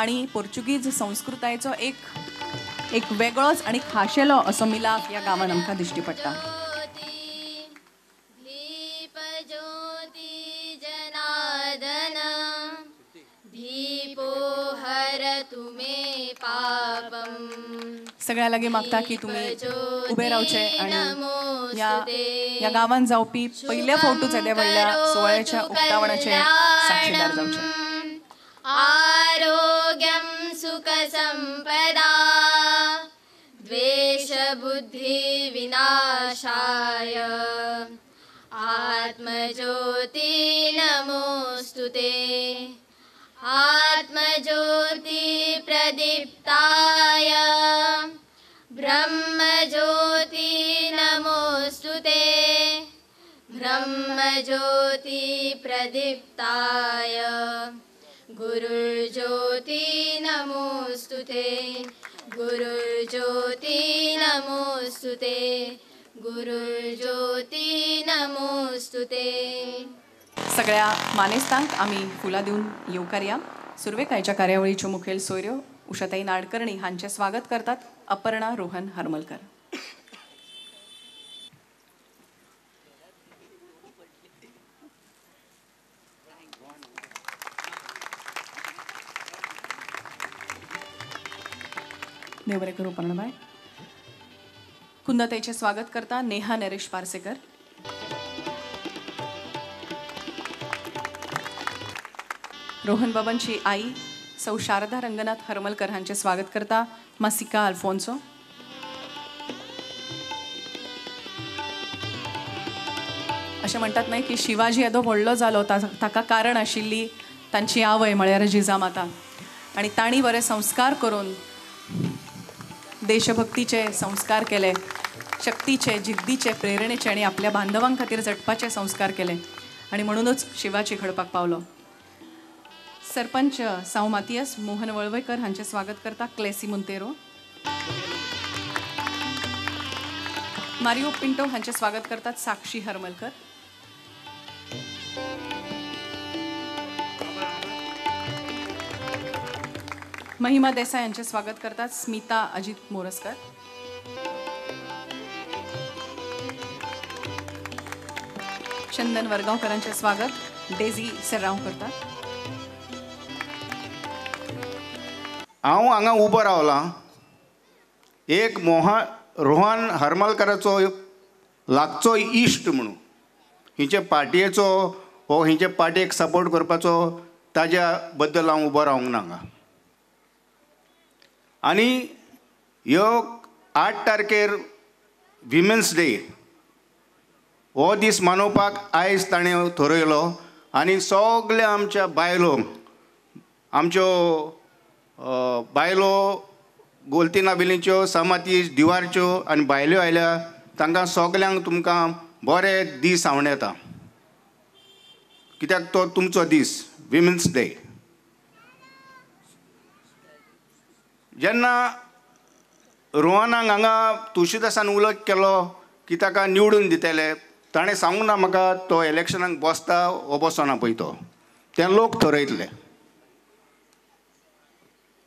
आणि पोर्चुगीज संस्कृतायेचो एक एक वेगळोच आणि खाशेलो असो मिलाप ह्या गांवान आमकां दिश्टी पडटा. सगळ्या लागीं मागता की तुमी उबे रावचे आणि ह्या गांवान जावपी पयल्या फावटूच येद्या व्हडल्या सुवाळ्याच्या उक्तावणाचे साक्षीदार जावचे. आरोग्यं सुख संपदा द्वेष बुद्धी विनाशाय आत्मज्योती नमोस्तुते आत्मज्योती प्रदीप्ताय ब्रह्मज्योती नमोस्तुते ब्रह्मज्योती प्रदीप्ताय गुरुर्ज्योती नमोस्तुते गुरुर्ज्योती नमोस्तुते गुरुर्ज्योती नमोस्तुते. सगळ्या मानेस्तांक आमी फुलां दिवन येवकारया. सुरवेकायच्या कार्यावळीच्यो मुखेल सोयऱ्यो उषाताई नाडकर्णी हांचें स्वागत करतात अपर्णा रोहन हरमलकर. देव बरें करूं अपर्णाबाय. कुंदाताईचें स्वागत करता नेहा नरेश पार्सेकर. रोहन बाबांची आई सौ शारदा रंगनाथ हरमलकर हांचें स्वागत करता मासिका अल्फोन्सो. अशें म्हणटात न्हय की शिवाजी येदो व्हडलो जालो ताका कारण आशिल्ली तांची आवय म्हळ्यार जिजामाता आनी तांणी बरे संस्कार करून देशभक्तीचे संस्कार केले, शक्तीचे, जिद्दीचे, प्रेरणेचे आनी आपल्या बांधवां खातीर झटपाचे संस्कार केले आनी म्हणूनच शिवाजी घडपाक पावलो. सरपंच साव मातियस मोहन वळवयकर हांचें स्वागत करता क्लेसी मुंतेरो. मारियो पिंटो हांचें स्वागत करतात साक्षी हरमलकर. महिमा देसाई हांचें स्वागत करतात स्मिता अजित मोरस्कर. चंदन वरगांवकरांचें स्वागत डेझी सेर्रांव करतात. हांव हांगा उबो रावलां एक रोहन हरमलकराचो लागचो इश्ट म्हणून हिचे पार्टयेचो हो हिचे पार्टयेक सपोर्ट करपाचो ताज्या बद्दल हांव उबो रावंक ना हांगा. आनी ह्यो 8 तारखेर विमेन्स डे हो दीस मनोवपाक आयज ताणें थरयलो आनी सगल्या आमच्या बायलो आमच्यो बायलो गोलती नावेलीच्यो सामाती दिवारच्यो आनी बायल्यो आयल्या तांकां सगल्यांक तुमकां बरे दीस आंवडेता कित्याक तो तुमचो दीस विमेन्स डे. जेन्ना रोहनाक हांगा तुळशीदासान उलोक केलो की ताका निवडून दितले ताणें सांगूंक ना म्हाका तो इलेक्शनाक बसता वो बसना पळय तो तें लोक थरयतले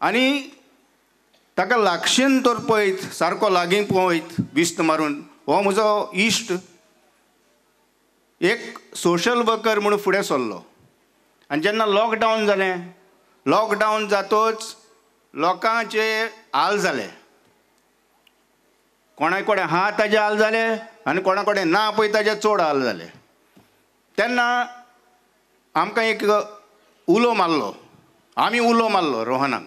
आनी ताका लागशीन तर पळयत सारको लागीं पळयत विस्त मारून हो म्हजो इश्ट एक सोशल वर्कर म्हणून फुडें सरलो. आनी जेन्ना लॉकडावन जालें लॉकडावन जातच लोकांचे हाल जाले कोणा कडेन आहा ताजे हाल जाले आनी कोणा कडेन ना पळय ताजे चड हाल जाले. तेन्ना आमकां एक उलो मारलो आमी उलो मारलो रोहनाक.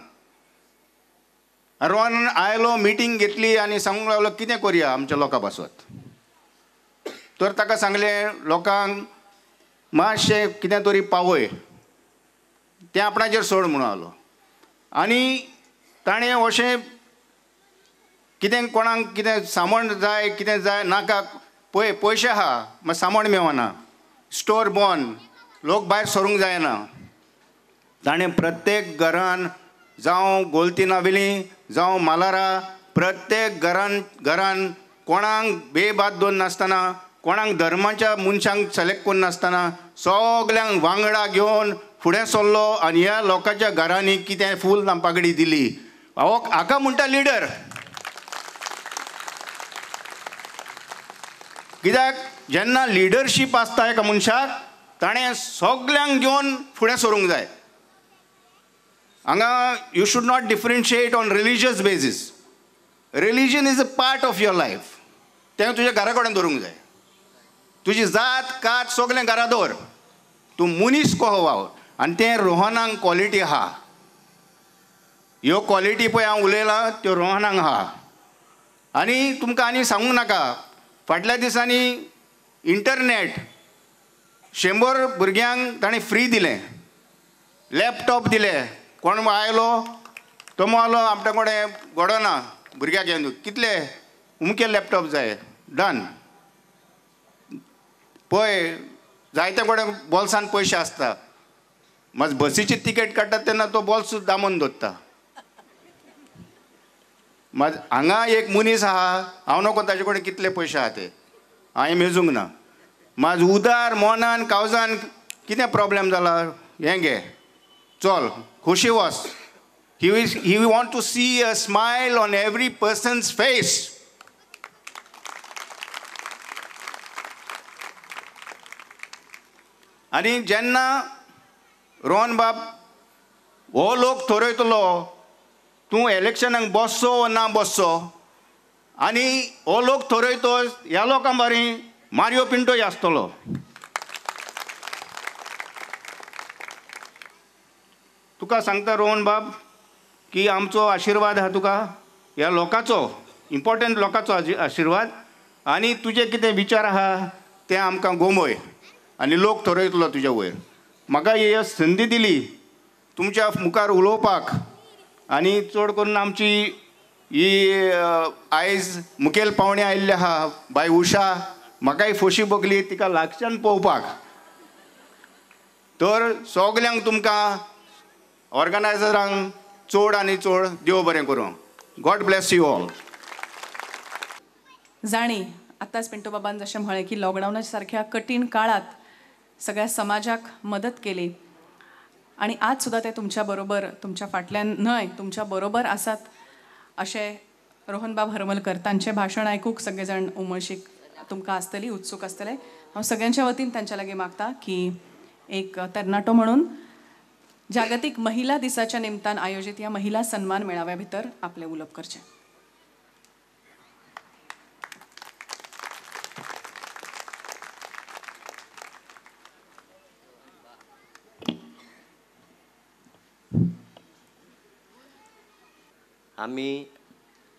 रोहन आयलो मिटींग घेतली आनी सांगूंक लागलो कितें करुया आमच्या लोकां पासत. तर ताका सांगलें लोकांक मातशें कितें तरी पावय तें आपणाचेर सोड म्हणून आलो आनी ताणें अशें कितें कोणाक कितें सामान जाय कितें जाय नाका पळय पयशे आहा मात सामान मेवना स्टोर बंद लोक भायर सरूंक जायना. ताणें प्रत्येक घरान जावं गोलती नावेली जावं मालारा प्रत्येक घरान घरान कोणाक बेबाद दवर नासतना कोणाक धर्माच्या मनशांक सिलेक्ट करून नासतना सगल्यांक वांगडा घेवन फुडें सरलो आनी ह्या लोकांच्या घरांनी कितें फूल पागडी दिली. हाका म्हणटा लिडर. कित्याक जेन्ना लिडरशीप आसता एका मनशाक ताणें सगल्यांक घेवन फुडें सरूंक जाय. हांगा you should not differentiate on religious basis. Religion is a part of your life. तें तुज्या घरा कडेन दवरूंक जाय. तुजी जात कात सगलें घरा दवर, तूं मनीस कसो वावर. आनी तें रोहनांक क्वॉलिटी आहा. ह्यो क्वॉलिटी पळय हांव उलयलां त्यो रोहनांक आहा. आनी तुमकां आनी सांगूंक नाका, फाटल्या दिसांनी इंटरनेट 100 भुरग्यांक ताणें फ्री दिलें, लॅपटॉप दिले. कोण आयलो तो आलो आमच्या कडेन घडना भुरग्याक घेवन, कितले उमके लॅपटॉप जाय, डन. पळय जायते कडेन बोल्सान पयशे आसता, मात बसीची तिकेट काडटा तेन्ना तो बोल्स दामून दवरता. मात हांगा एक मनीस आहा, हांव नको ताजे कडेन कितले पयशे आहा ते हांवें मेजूंक ना. मात उदार मनान कावजान कितें प्रोब्लेम जाला हें घे, चल खोशी वस. He want to see a smile on every person's face. आनी जेन्ना रोहन बाब हो लोक थरयतलो तूं इलेक्शनाक बसचो वो ना बसचो, आनी हो लोक थरयतो ह्या लोकां बारी मारियो पिंटोय आसतलो. तुका सांगता रोहन बाब की आमचो आशिर्वाद आहा तुका, ह्या लोकांचो, इम्पॉर्टंट लोकांचो आशिर्वाद. आनी तुजे कितें विचार आहा ते आमकां गोमय आनी लोक थरयतलो तुज्या वयर. म्हाका ही संदी दिली तुमच्या मुखार उलोवपाक, आनी चड करून आमची ही आयज मुखेल पावणे आयिल्ले आहा बाय उषा, म्हाकाय खोशी भोगली तिका लागच्यान पळोवपाक. तर सगल्यांक तुमकां ऑर्गनायझरांक चड आनी चड देव बरें करूं. God bless you all. जाणी आत्ताच पिंटो बाबान जशें म्हळें की लॉकडावना सारख्या कठीण काळात सगळ्या समाजाक मदत केली आनी आज सुद्दां ते तुमच्या बरोबर, तुमच्या फाटल्यान न्हय, तुमच्या बरोबर आसात अशें रोहनबाब हरमलकर तांचें भाशण आयकूंक सगळे जाण उमळशीक तुमकां आसतली, उत्सूक आसतले. हांव सगळ्यांच्या वतीन तांच्या लागीं मागता की एक तरणाटो म्हणून जागतिक महिला दिसाच्या निमतान आयोजित ह्या महिला सन्मान मेळाव्या भितर आपलें उलोवप करचें. आमी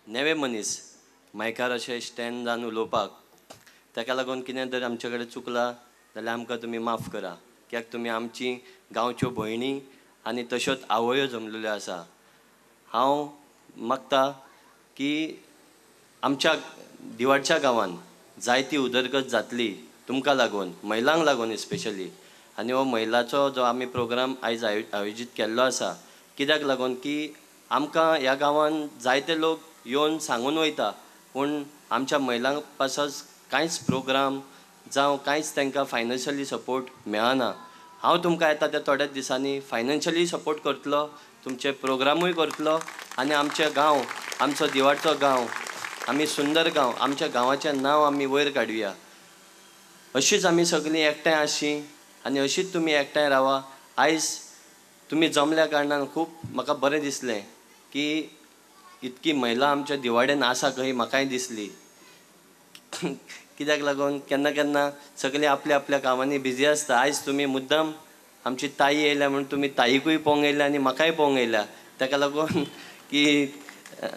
नवे मनीस मायकार अशें स्टँड जावन उलोवपाक, ताका लागून कितें जर आमचे कडेन चुकलां जाल्यार आमकां तुमी माफ करा, कित्याक तुमी आमची गांवच्यो भयणी आनी तश्योच आवयो जमलेल्यो आसा. हांव मागता की आमच्या दिवाडच्या गांवान जायती उदरगत जातली तुमकां लागून, महिलांक लागून स्पेशली. आनी हो महिलाचो जो आमी प्रोग्राम आयज आयोजीत केल्लो आसा, कित्याक लागून की आमकां ह्या गांवान जायते लोक येवन सांगून वयता, पूण आमच्या महिलांक पासत कांयच प्रोग्राम जावं कांयच तांकां फायनान्शियली सपोर्ट मेळना. हांव तुमकां येता त्या थोड्याच दिसांनी फायनान्शियली सपोर्ट करतलो, तुमचे प्रोग्रामूय करतलो आनी आमचे गांव, आमचो दिवाडचो गांव, आमी सुंदर गांव, आमच्या गांवाचें नांव आमी वयर काडुया. अशीच आमी सगळीं एकठांय आसची आनी अशीच तुमी एकठांय रावा. आयज तुमी जमल्या कारणान खूब म्हाका बरें दिसलें की इतकी महिला आमच्या दिवाडेन आसा खंय म्हाकाय दिसली. कित्याक लागून केन्ना केन्ना सगळीं आपल्या आपल्या कामांनी बिजी आसता. आयज तुमी मुद्दम आमची ताई येयल्या म्हूण तुमी ताईकूय पळोवंक येयल्या आनी म्हाकाय पळोवंक येयल्या, ताका लागून की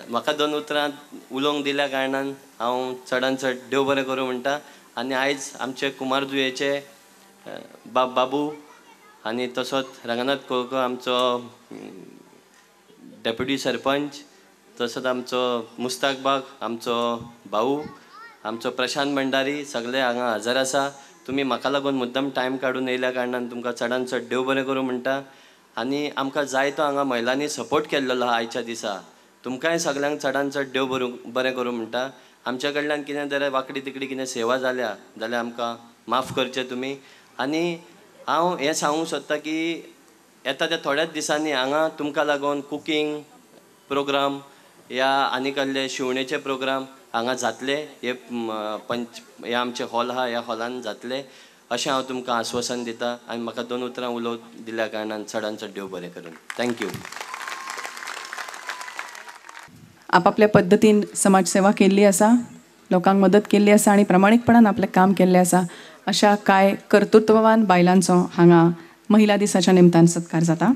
म्हाका दोन उतरां उलोवंक दिल्या कारणान हांव चडान चड देव बरें करूं म्हणटा. आनी आयज आमचे कुमारजुंवेचे बाबू आनी तसोच रंगनाथ कोळकर आमचो डेप्युटी सरपंच, तसोच आमचो मुस्ताक बाग आमचो भाऊ, आमचो प्रशांत भंडारी सगळे हांगा हजर आसा. तुमी म्हाका लागून मुद्दम टायम काडून येयल्या कारणान तुमकां चडान चड देव बरें करूं म्हणटा. आनी आमकां जायतो हांगा महिलांनी सपोर्ट केल्लो आहा आयच्या दिसा, तुमकांय सगळ्यांक चडान चड देव बरें करूं म्हणटा. आमच्या कडल्यान कितें जाल्यार वांकडी तिकडी कितें सेवा जाल्या जाल्यार आमकां माफ करचें तुमी. आनी हांव हें सांगूंक सोदतां की येता त्या थोड्याच दिसांनी हांगा तुमकां लागून कुकींग प्रोग्राम या आनी कसले शिवणेचे प्रोग्राम हांगा जातले. हे पंच हे आमचे हॉल आहा, ह्या हॉलान जातले अशें हांव तुमकां आस्वासन दिता. आनी म्हाका दोन उतरां उलोवंक दिल्या कारणान चडान चड देव बरें करून. Thank you. आपापल्या पद्दतीन समाजसेवा केल्ली आसा, लोकांक मदत केल्ली आसा आनी प्रामाणीकपणान आपलें काम केल्लें आसा. अशा कांय कर्तृत्ववान बायलांचो हांगा महिला दिसाच्या निमतान सत्कार जाता.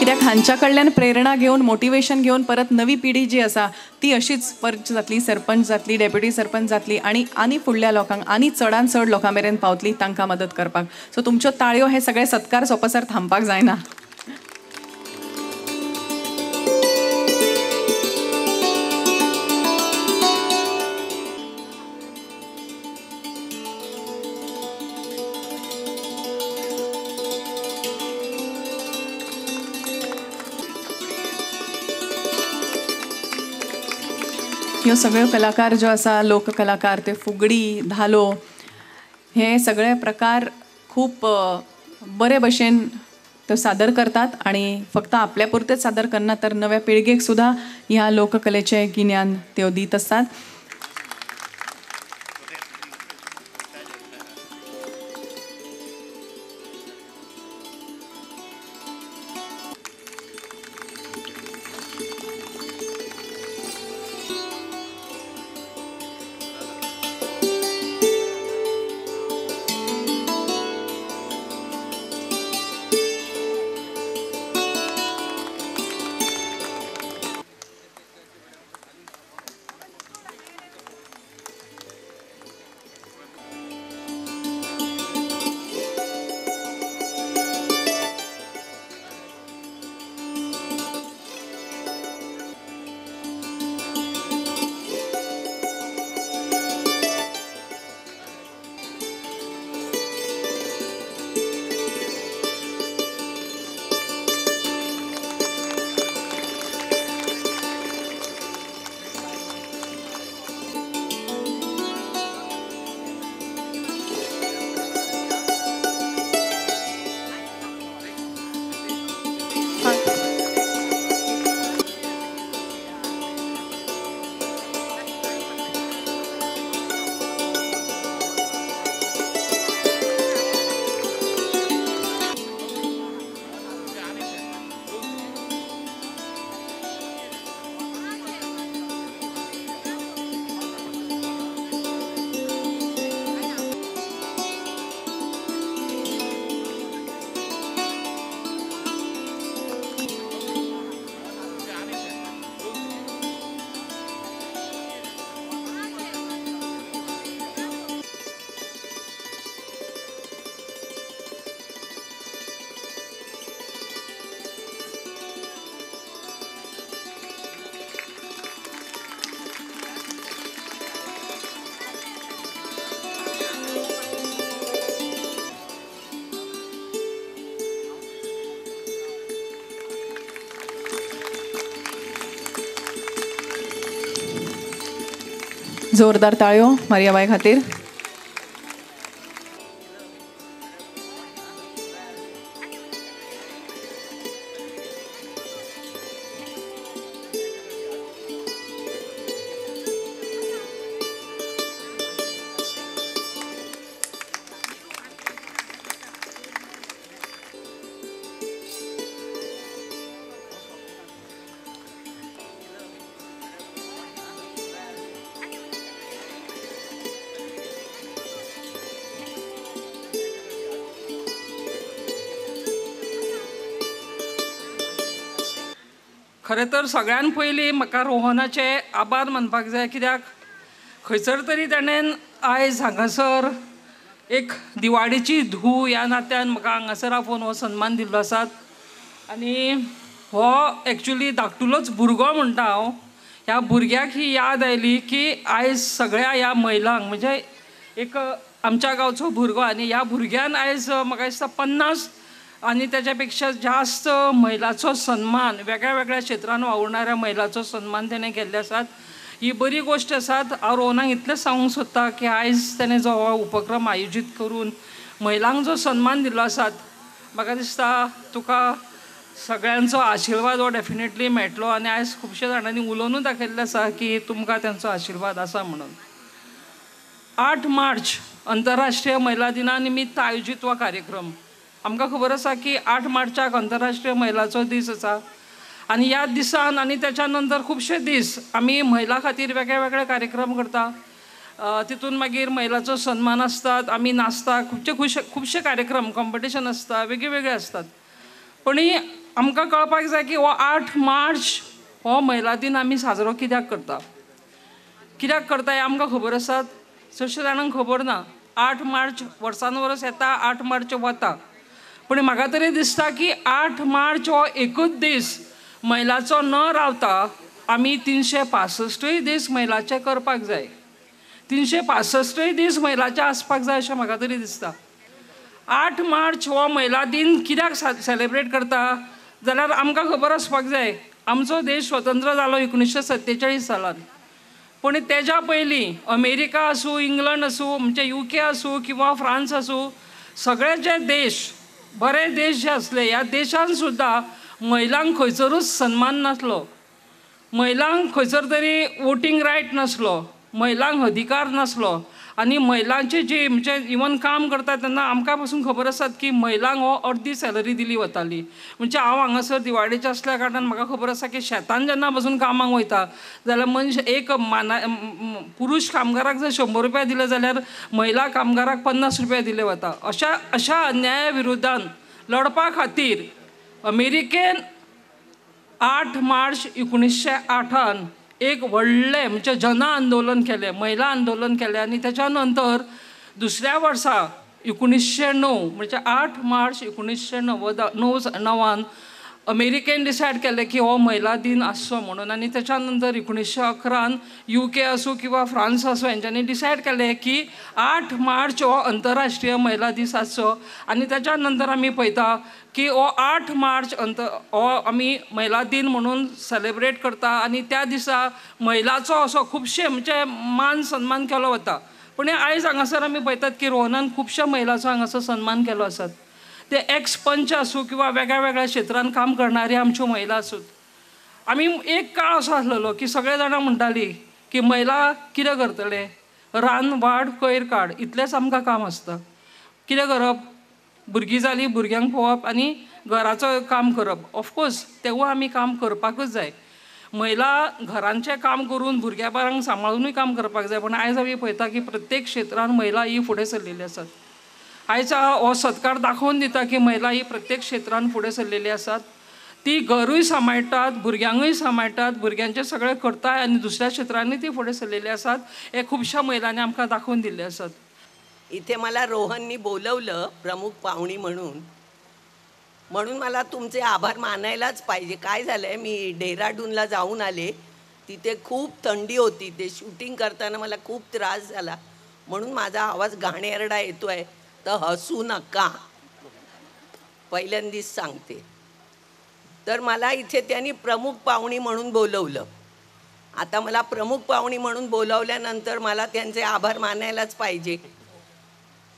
कित्याक हांच्या कडल्यान प्रेरणा घेवन, मोटिवेशन घेवन परत नवी पिढी जी आसा ती अशीच पंच जातली, सरपंच जातली, डेप्युटी सरपंच जातली आनी आनी फुडल्या लोकांक आनी चडान चड लोकां मेरेन पावतली तांकां मदत करपाक. सो तुमच्यो ताळयो हे सगळे सत्कार सोंपसर थांबपाक जायना. ह्यो सगळ्यो कलाकार ज्यो आसा लोककलाकार, ते फुगडी, धालो हे सगळे प्रकार खूब बरे भशेन त्यो सादर करतात आनी फक्त आपल्या पुरतेच सादर करना तर नव्या पिळगेक सुद्दां ह्या लोककलेचें गिन्यान त्यो दीत आसतात. जोरदार ताळयो मारियाबाई खातीर. खरें तर सगळ्यान पयलीं म्हाका रोहनाचे आभार मानपाक जाय, कित्याक खंयसर तरी ताणें आयज हांगासर एक दिवाडीची धूव ह्या नात्यान म्हाका हांगासर आपोवन हो सन्मान दिल्लो आसात. आनी हो एक्चुली धाकटुलोच भुरगो म्हणटा हांव, ह्या भुरग्याक ही याद आयली की आयज सगळ्या ह्या महिलांक, म्हणजे एक आमच्या गांवचो भुरगो आनी ह्या भुरग्यान आयज म्हाका दिसता 50 आनी त्याच्या पेक्षा जास्त महिलाचो सन्मान, वेगळ्या वेगळ्या क्षेत्रान वावुरणाऱ्या महिलाचो सन्मान तेणें केल्ले आसात. ही बरी गोश्ट आसात. हांव रोहनाक इतलेंच सांगूंक सोदता की आयज तेणें जो हो उपक्रम आयोजीत करून महिलांक जो सन्मान दिल्लो आसात, म्हाका दिसता तुका सगळ्यांचो आशिर्वाद हो डेफिनेटली मेळटलो. आनी आयज खुबश्या जाणांनी उलोवनूय दाखयल्लें आसा की तुमकां तेंचो आशिर्वाद आसा म्हणून. 8 मार्च अंतरराष्ट्रीय महिला दिना निमित्त आयोजीत हो कार्यक्रम. आमकां खबर आसा की 8 मार्चाक अंतरराष्ट्रीय महिलाचो दीस आसा आनी ह्या दिसान आनी त्याच्या नंतर खुबशे दीस आमी महिला खातीर वेगळे वेगळे कार्यक्रम करता. तितून मागीर महिलाचो सन्मान आसतात, आमी नाचता, खुबशे खुबशे कार्यक्रम, कॉम्पिटिशन आसता, वेगळे वेगळे आसतात. पण आमकां कळपाक जाय की हो 8 मार्च हो महिला दिन आमी साजरो कित्याक करता, कित्याक करता हें आमकां खबर आसा, चडशे जाणांक खबर ना. 8 मार्च वर्सान वर्स येता, 8 मार्च वता, पूण म्हाका तरी दिसता की 8 मार्च हो एकूच दीस महिलाचो न रावता आमी 365 दीस महिलाचे करपाक जाय, 365 दीस महिलाचे आसपाक जाय अशें म्हाका तरी दिसता. 8 मार्च हो महिला दिन कित्याक सेलिब्रेट करता जाल्यार आमकां खबर आसपाक जाय, आमचो देश स्वतंत्र जालो 1947 सालान, पूण तेज्या पयलीं अमेरिका आसूं, इंग्लंड आसूं, म्हणजे UK आसूं किंवा फ्रांस आसूं, सगळे जे देश बरे देश जे आसले ह्या देशान सुद्दां महिलांक खंयसरूच सन्मान नासलो, महिलांक खंयसर तरी वोटींग रायट नासलो, महिलांक अधिकार नासलो. आनी महिलांची जी म्हणजे इवन काम करता तेन्ना आमकां पसून खबर आसात की महिलांक हो अर्दी सॅलरी दिली वताली. म्हणजे हांव हांगासर दिवाडेचें आसल्या कारणान म्हाका खबर आसा की शेतान जेन्ना पसून कामाक वयता जाल्यार मनश एक माना पुरुश कामगाराक जर 100 रुपया दिले जाल्यार महिला कामगाराक 50 रुपया दिले वता. अशा अशा अन्याया विरुद्धान लढपा खातीर अमेरिकेन 8 मार्च 1908 एक व्हडलें म्हणजे जन आंदोलन केलें, महिला आंदोलन केलें. आनी त्याच्या नंतर दुसऱ्या वर्सा 1909 म्हणजे 8 मार्च 1909 अमेरिकेन डिसायड केलें की हो महिला दिन आसचो म्हणून. आनी त्याच्या नंतर 1911 UK आसूं किंवा फ्रांस आसूं हेंच्यांनी डिसायड केलें की 8 मार्च हो अंतरराष्ट्रीय महिला दीस आसचो. आनी त्याच्या नंतर आमी पळयता की हो 8 मार्च हो आमी महिला दिन म्हणून सेलिब्रेट करता. आनी त्या दिसा महिलाचो असो खुबशे म्हणजे मान सन्मान केलो वता. पूण आयज हांगासर आमी पळयतात की रोहनान खुबश्या महिलाचो हांगासर सन्मान केलो आसात. ते एक्स पंच आसूं किंवा वेगळ्या वेगळ्या क्षेत्रान काम करणारी आमच्यो महिला आसूत. आमी एक काळ असो आसलेलो की सगळे जाणां म्हणटाली की महिला कितें करतले, रान वाड कोयर काड इतलेंच आमकां काम आसता, कितें करप, भुरगीं जालीं भुरग्यांक पळोवप आनी घराचो काम करप. ऑफकोर्स तेवूय आमी काम करपाकूच जाय, महिला घरांचें काम करून भुरग्या बाळांक सांबाळुनूय काम करपाक जाय. पूण आयज आमी पळयता की प्रत्येक क्षेत्रान महिला ही फुडें सरलेली आसात. आयज हो सत्कार दाखोवन दिता की महिला ही प्रत्येक क्षेत्रान फुडें सरलेली आसात. ती घरूय सांबाळटात, भुरग्यांकूय सांबाळटात, भुरग्यांचें सगळें करता आनी दुसऱ्या क्षेत्रांनी ती फुडें सरलेली आसात. हे खुबश्या महिलांनी आमकां दाखोवन दिल्ले आसात. इथे मला रोहननी बोलवलं प्रमुख पाहुणी म्हणून, म्हणून मला तुमचे आभार मानायलाच पाहिजे. काय झालंय, मी डेहराडूनला जाऊन आले, तिथे खूप थंडी होती, ते शूटिंग करताना मला खूप त्रास झाला, म्हणून माझा आवाज घाणेरडा येतोय, तर हसू नका, पहिल्यांदाच सांगते. तर मला इथे त्यांनी प्रमुख पाहुणी म्हणून बोलवलं. आता मला प्रमुख पाहुणी म्हणून बोलावल्यानंतर मला त्यांचे आभार मानायलाच पाहिजे.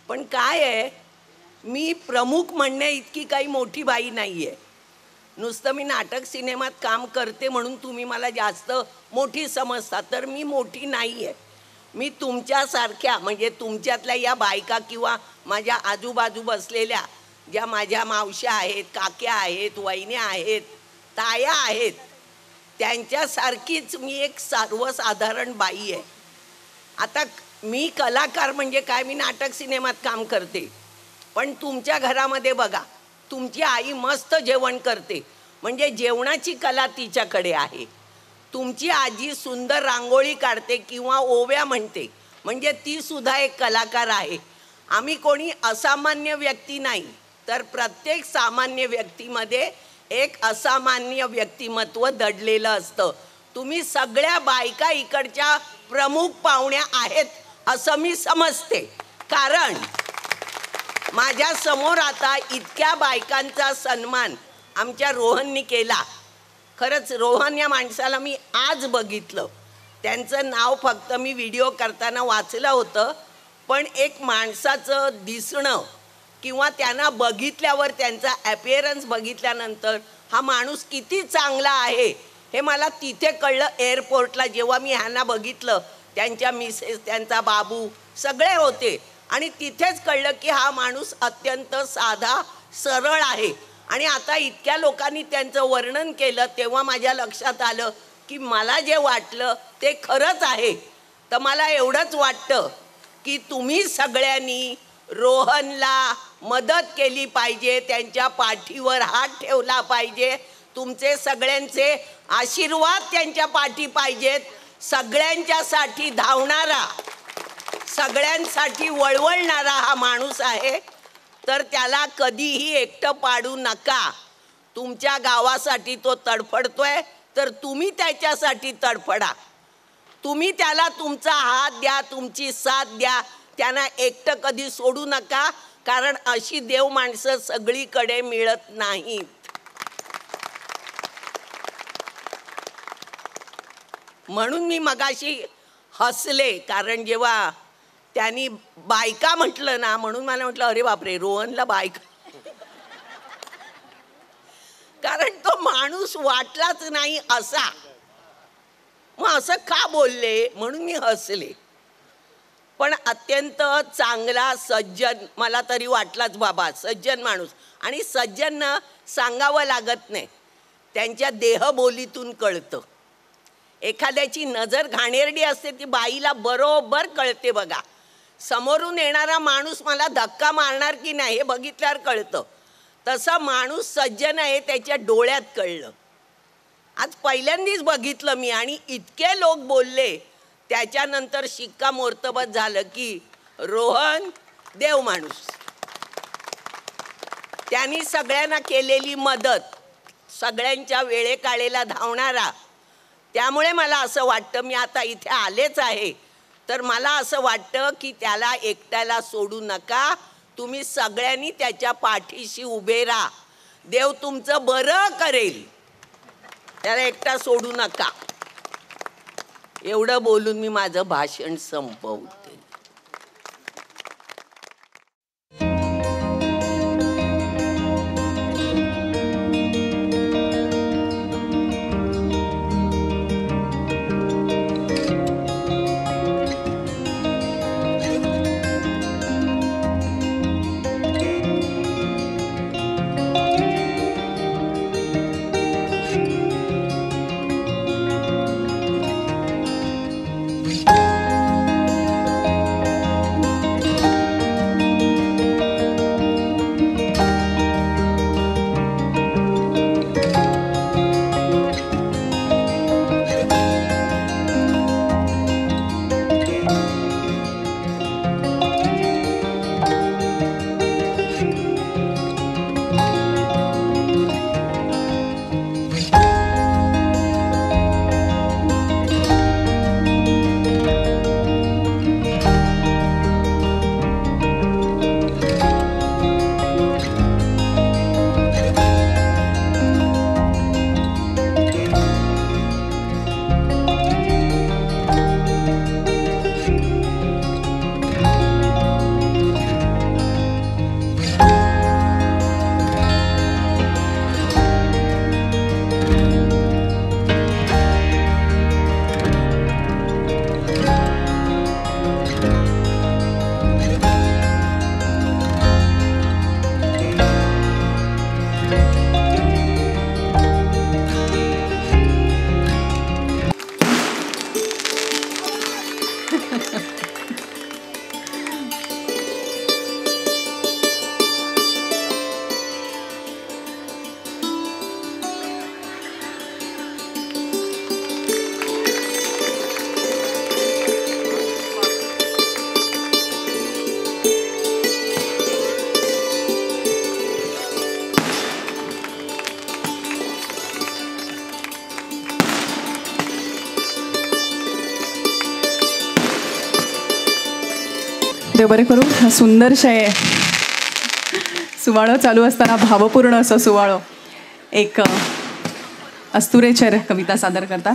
पण काय आहे, मी प्रमुख म्हणण्या इतकी काही मोठी बाई नाही आहे. नुसतं मी नाटक सिनेमात काम करते म्हणून तुम्ही मला जास्त मोठी समजता, तर मी मोठी नाही आहे. मी तुमच्यासारख्या, म्हणजे तुमच्यातल्या या बायका किंवा माझ्या आजूबाजू बसलेल्या ज्या माझ्या मावश्या आहेत, काक्या आहेत, वहिन्या आहेत, ताया आहेत, त्यांच्यासारखीच मी एक सर्वसाधारण बाई आहे. आता मी कलाकार म्हणजे काय, मी नाटक सिनेमात काम करते, पण तुमच्या घरामध्ये बघा, तुमची आई मस्त जेवण करते, म्हणजे जेवणाची कला तिच्याकडे आहे. तुमची आजी सुंदर रांगोळी काढते किंवा ओव्या म्हणते, म्हणजे ती सुद्धा एक कलाकार आहे. आम्ही कोणी असामान्य व्यक्ती नाही, तर प्रत्येक सामान्य व्यक्तीमध्ये एक असामान्य व्यक्तिमत्व दडलेलं असतं. तुम्ही सगळ्या बायका इकडच्या प्रमुख पाहुण्या आहेत असं मी समजते, कारण माझ्यासमोर आता इतक्या बायकांचा सन्मान आमच्या रोहननी केला. खरंच रोहन या माणसाला मी आज बघितलं, त्यांचं नाव फक्त मी व्हिडिओ करताना वाचलं होतं, पण एक माणसाचं दिसणं किंवा त्यांना बघितल्यावर त्यांचा ॲपिअरन्स बघितल्यानंतर हा माणूस किती चांगला आहे हे मला तिथे कळलं. एअरपोर्टला जेव्हा मी ह्यांना बघितलं, त्यांच्या मिसेस, त्यांचा बाबू सगळे होते, आणि तिथेच कळलं की हा माणूस अत्यंत साधा सरळ आहे. आणि आता इतक्या लोकांनी त्यांचं वर्णन केलं तेव्हा माझ्या लक्षात आलं की मला जे वाटलं ते खरंच आहे. तर मला एवढंच वाटतं की तुम्ही सगळ्यांनी रोहनला मदत केली पाहिजे, त्यांच्या पाठीवर हात ठेवला पाहिजे, तुमचे सगळ्यांचे आशीर्वाद त्यांच्या पाठी पाहिजेत. सगळ्यांच्यासाठी धावणारा, सगळ्यांसाठी वळवळणारा हा माणूस आहे, तर त्याला कधीही एकटं पाडू नका. तुमच्या गावासाठी तो तडफडतोय, तर तुम्ही त्याच्यासाठी तडफडा. तुम्ही त्याला तुमचा हात द्या, तुमची साथ द्या, त्यांना एकटं कधी सोडू नका, कारण अशी देव माणसं सगळीकडे मिळत नाहीत. म्हणून मी मगाशी हसले, कारण जेव्हा त्यांनी बायका म्हटलं ना, म्हणून मला म्हटलं अरे बापरे, रोहनला बायका, कारण तो माणूस वाटलाच नाही असा. मग असं का बोलले म्हणून मी हसले. पण अत्यंत चांगला सज्जन मला तरी वाटलाच बाबा, सज्जन माणूस. आणि सज्जन सांगावं लागत नाही, त्यांच्या देहबोलीतून कळतं. एखाद्याची नजर घाणेरडी असते ती बाईला बरोबर कळते बघा. समोरून येणारा माणूस मला धक्का मारणार की नाही हे बघितल्यावर कळतं. तसा माणूस सज्जन आहे त्याच्या डोळ्यात कळलं. आज पहिल्यांदाच बघितलं मी, आणि इतके लोक बोलले त्याच्यानंतर शिक्कामोर्तबच झालं की रोहन देव माणूस. त्यांनी सगळ्यांना केलेली मदत, सगळ्यांच्या वेळेकाळेला धावणारा, त्यामुळे मला असं वाटतं, मी आता इथे आलेच आहे तर मला असं वाटतं की त्याला एकट्याला सोडू नका, तुम्ही सगळ्यांनी त्याच्या पाठीशी उभे राहा, देव तुमचं बरं करेल, त्याला एकटा सोडू नका. एवढं बोलून मी माझं भाषण संपवते. देव बरें करूं. सुंदरशें सुवाळो चालू असताना भावपूर्ण असो सुवाळो एक अस्तुरेचेर कविता सादर करता.